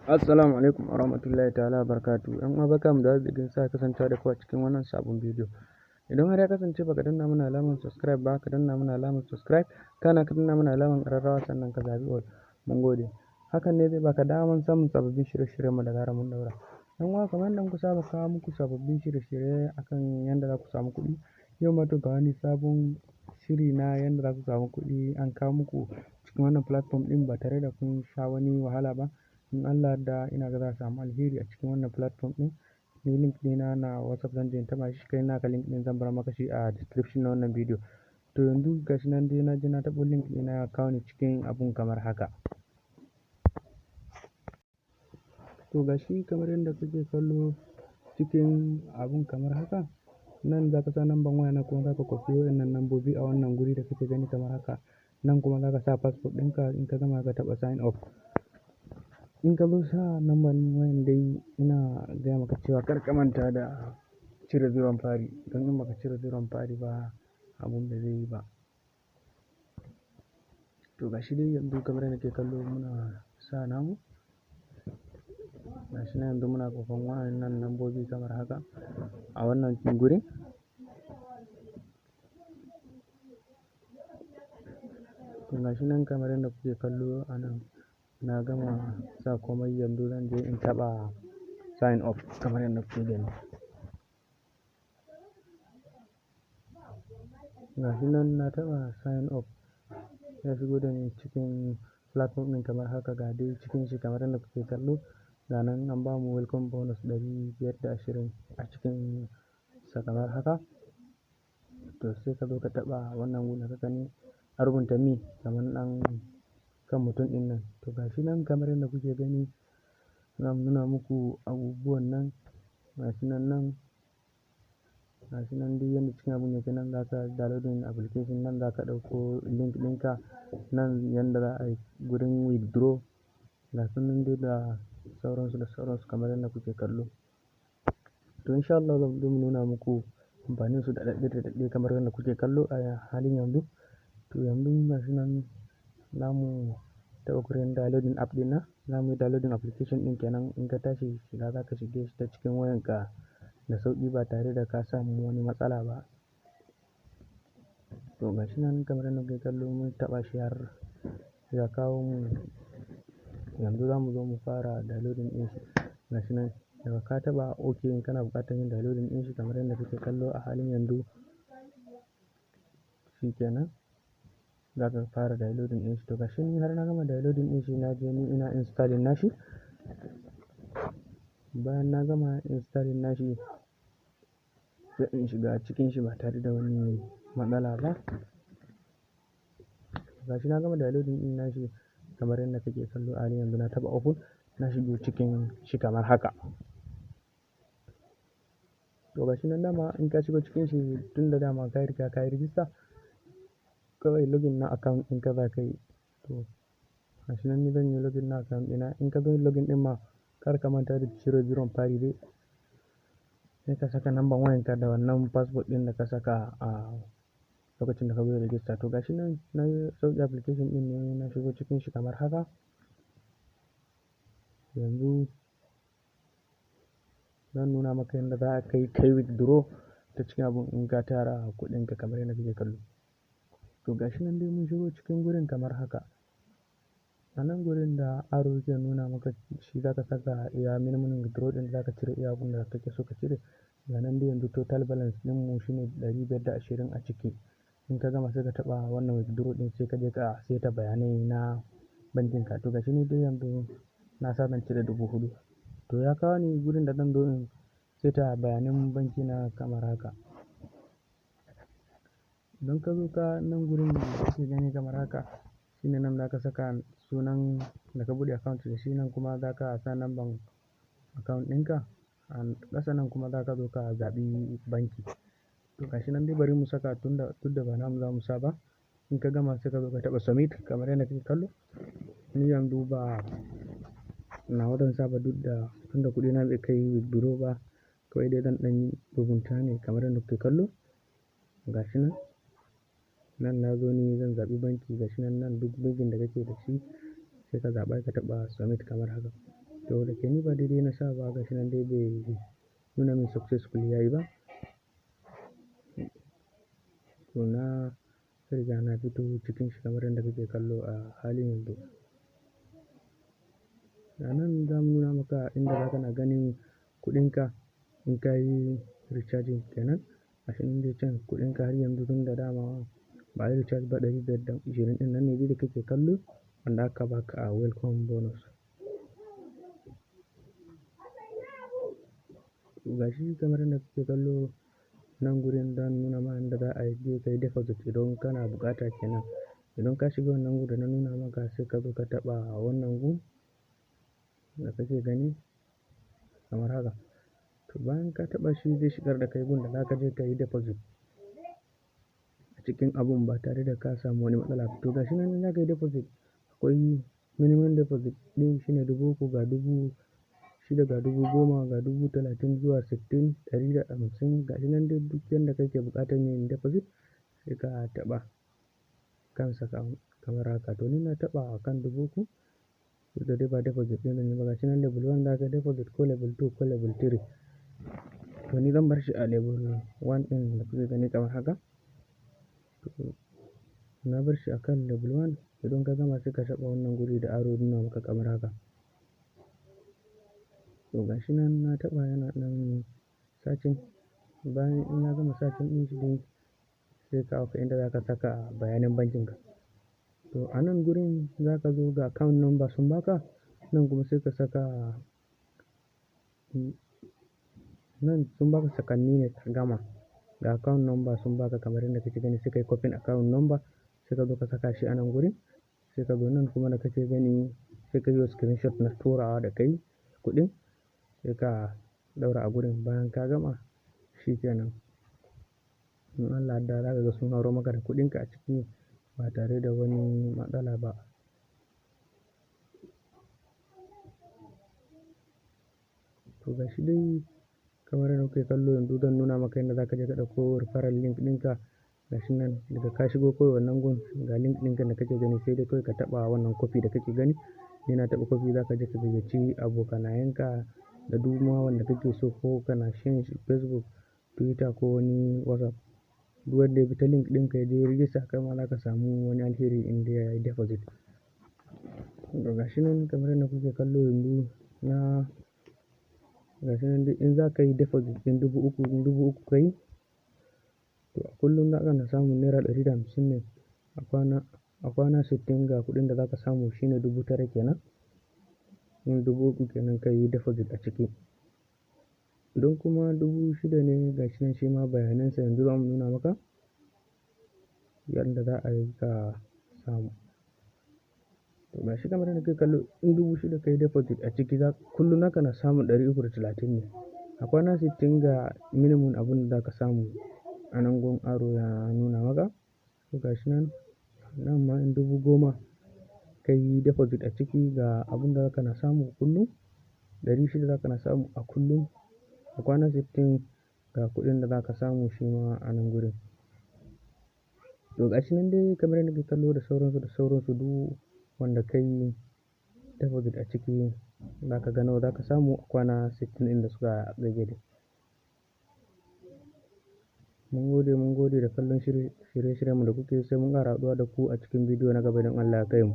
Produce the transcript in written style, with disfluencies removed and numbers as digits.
Assalamu alaikum warahmatullahi ta'ala wabarakatuh. ‘Yan uwa, barkanmu da arzikin sake kasancewa da ku a cikin wannan sabon bidiyo. Idan har ya kasance baka danna mana alamar subscribe ba, ka danna mana alamar subscribe, kana ka danna mana alamar ƙararrawa, sannan ka zaɓi all. Mun gode. Hakan ne zai baka daman samun sababbin shirye-shiryenmu da zarar mun ɗaura. ‘Yan uwa, kamar yadda muka saba kawo muku sababbin shirye-shirye akan yadda za ku samu kuɗi, yau ma to ga wani sabon shiri na yadda za ku samu kuɗi an kawo muku cikin wannan platform ɗin ba tare da kun sha wani wahala ba. In Allah ya yarda, ina ga za a samu alheri a cikin wannan platform ɗin. Ni link ɗina na WhatsApp zan je in taɓa shi, kai naka link ɗin zan bar maka shi a description na wannan bidiyo. To yanzu gashi nan dai na je na taɓo link ɗina, ya kawo ni cikin abun kamar haka. To gashi kamar yadda kuke kallo cikin abun kamar haka. Nan za ka sa namban waya, nan kuma za ka kwafi waɗannan lambobi a wannan guri da kake gani kamar haka. Nan kuma za ka sa passport ɗinka, in ka gama ka taɓa sign up. In ka zo sa namban wayan dai, ina gaya maka cewa kar ka manta da cire zeron fari, don in baka cire zeron fari ba, abun ba zai yi ba. To gashi dai yanzu kamar yadda kake kallo muna sa namu. Gashi nan yanzu muna kwafan waɗannan lambobi kamar haka a wannan gurin. To gashi nan kamar yadda kuke kallo a nan, na gama sa komai, yanzu zan je in taɓa sign up kamar yadda kuke gani. Gashi nan na taɓa sign up, ya shigo da ni cikin platform ɗin kamar haka. Ga dai cikin shi kamar yadda kuke kallo. Ga nan an bamu welcome bonus 520 a cikin sa kamar haka. To sai ka zo ka taɓa wannan gun da ka gani a rubuta me kamar ɗan kan mutum ɗin nan. To gashi nan kamar yadda kuke gani, za mu nuna muku abubuwan nan. Gashi nan nan, gashi nan duk yanda cikin abun yake. Nan za ka downloading application, nan za ka ɗauko link ɗinka, nan yanda za a yi gurin withdraw, ga su nan dai da sauransu da sauransu kamar yadda kuke kallo. To insha Allah zan zo mu nuna muku amfanin su da daɗe da daɗe kamar yadda kuke kallo a halin yanzu. To yanzu gashi nan za mu taɓa gurin downloading app ɗin nan, za mu yi downloading application ɗin kenan. In ka tashi shiga, za ka shige shi ta cikin wayanka da sauƙi ba tare da ka samu wani matsala ba. To gashi nan kamar yadda kuke kallo, mun taɓa shi har ya kawo mu. Yanzu za mu zo mu fara downloading ɗin shi. Gashi nan daga ka taɓa OK in kana buƙatar yin downloading ɗin shi kamar yadda kuke kallo a halin yanzu, shi kenan za ka fara downloading ɗin shi. To gashi ni har na gama downloading ɗin shi, na je ni ina installing nashi. Bayan na gama installing nashi, sai in shiga cikin shi ba tare da wani matsala ba. Gashi na gama downloading ɗin nashi kamar yadda kake kallo a halin yanzu, na taɓa open, na shigo cikin shi kamar haka. To gashi nan dama in ka shigo cikin shi, tun da dama ka riga ka yi register, kawai login na account ɗinka za ka yi. To gashi nan ni zan yi login na account ɗina. In ka zo yin login ɗin ma, kar ka manta da cire zeron fari dai. Sai ka saka namban wayanka da wannan passport ɗin da ka saka a lokacin da ka zo register. To gashi nan na sauke application ɗin ne, na shigo cikin shi kamar haka. Yanzu zan nuna maka yadda za ka yi kai withdraw ta cikin abun in ka tara kuɗinka kamar yadda kake kallo. To gashi nan dai mun shigo cikin gurin kamar haka. A nan gurin da arrow yake nuna maka shi, za ka saka iya minimum withdraw ɗin da za ka cire, iya abun da kake so ka cire. Ga nan dai yanzu total balance ɗinmu shine 520 a ciki. In ka gama, sai ka taɓa wannan withdraw ɗin, sai ka je ka saita bayanai na bankin ka. To gashi ni dai yanzu na sa zan cire 4,000. To ya kawo ni gurin da zan zo in saita bayanan banki na kamar haka. Idan ka zo ka nan gurin da kake gani kamar haka, shine nan za ka saka sunan da ka buɗe account da shi, nan kuma za ka sa namban account ɗinka, a ƙasa nan kuma za ka zo ka zaɓi banki. To gashi nan dai bari mu saka, tunda duk da ba namu za mu sa ba. In ka gama, sai ka zo ka taɓa submit kamar yadda kake kallo. Ni yanzu ba nawa zan sa ba, duk da tunda kuɗina bai kai withdraw ba, kawai dai zan ɗan yi rubuta ne kamar yadda kuke kallo. Gashi nan, nan na zo ni zan zaɓi banki. Gashi nan, nan duk bankin da kake da shi sai ka zaɓa, ka taɓa submit kamar haka. To da ke ni ba daidai na sa ba, gashi nan dai bai nuna min successful yayi ba. To na riga na fito cikin shi kamar yadda kake kallo a halin yanzu. A nan za mu nuna maka inda za ka na ganin kuɗinka in ka yi recharging kenan. Gashi nan dai can kuɗinka har yanzu, tun da dama ba a yi recharge ba, 520 ɗin nan ne dai da kake kallo wanda aka baka a welcome bonus. Gashi kamar yadda kake kallo nan gurin, za nuna ma inda za a je ka yi deposit idan kana buƙata kenan. Idan ka shiga wannan gu da na nuna maka, sai ka zo ka taɓa wannan gu da kake gani kamar haka. To bayan ka taɓa shi, zai shigar da kai gun da za ka je ka yi deposit a cikin abun ba tare da ka samu wani matsala ba. To gashi nan, in za ka yi deposit, akwai minimum deposit ɗin shine 3,000, ga 6,000, ga 10,000, ga 30,000 zuwa 60,000, 150,000. Gashi nan dai, duk yanda kake buƙatar yin deposit sai ka taɓa kansa kamar haka. To ni na taɓa kan 3,000, duk da dai ba deposit ɗin zan yi ba. Gashi nan, level 1 za ka deposit ko level 2 ko level 3. To ni zan bar shi a level 1 ɗin da kuke gani kamar haka. To na bar shi a kan level 1. Idan ka gama, sai ka taɓa wannan guri da arrow nuna maka kamar haka. To gashi nan na taɓa, yana ɗan searching. Bayan in ya gama searching ɗin shi dai, sai kawo ka inda za ka saka bayanan bankin ka. To a nan gurin za ka zo, ga account number sun baka, nan kuma sai ka saka. Nan sun baka sakanni ne ka gama. Ga account number sun baka kamar yadda kake gani, sai ka yi copy account number, sai ka zo ka saka shi a nan gurin. Sai ka zo nan kuma da kake gani, sai ka yi screenshot na turawa da kai kuɗin, sai ka ɗaura a gurin. Bayan ka gama, shi kenan. In Allah ya yarda, za ka ga sun hauro maka da kuɗinka a ciki ba tare da wani matsala ba. To gashi dai kamar yadda kuke kallo, yanzu zan nuna maka yadda za ka je ka ɗauko referral link ɗinka. Gashi nan, daga ka shigo kawai wannan gun, ga link ɗinka da kake gani, sai dai kawai ka taɓa wannan copy da kake gani. Ni na taɓa copy. Za ka je ka gayyaci abokanayenka da duk ma wanda kake so, ko kana shan Facebook, Twitter ko wani WhatsApp. Duk wanda ya bi ta link ɗinka ya je ya register, kai ma za ka samu wani alheri in dai ya yi deposit. To gashi nan kamar yadda kuke kallo yanzu na, gashi nan dai, in za ka yi deposit ɗin 3,000, in 3,000 ka yi, to a kullum za ka na samun naira 150 ne. A kwana 60 ga kuɗin da za ka samu shine 9,000 kenan. In 3,000 kenan ka yi deposit a ciki. Idan kuma 6,000 ne, gashi nan shi ma bayanansa yanzu za mu nuna maka yanda za a yi ka samu. To gashi kamar yadda kake kallo, in 6,000 ka yi deposit a ciki, kullum za ka na samun 330 ne. A kwana 60 ga minimum abun da za ka samu a nan gun, arrow ya nuna maka. To gashi nan, nan ma in 10,000 ka yi deposit a ciki, ga abun da za ka na samu kullum, 600 za ka na samu a kullum. A kwana 60 ga kuɗin da za ka samu shi ma a nan gurin. To gashi nan dai kamar yadda kake kallo, da sauransu da sauransu, duk wanda ka yi deposit a ciki, za ka ga nawa za ka samu a kwana 60 ɗin da suka ƙayyade. Mun gode, mun gode da kallon shirye-shiryenmu da kuke. Sai mun ƙara haɗuwa da ku a cikin bidiyo na gaba idan Allah ya kai mu.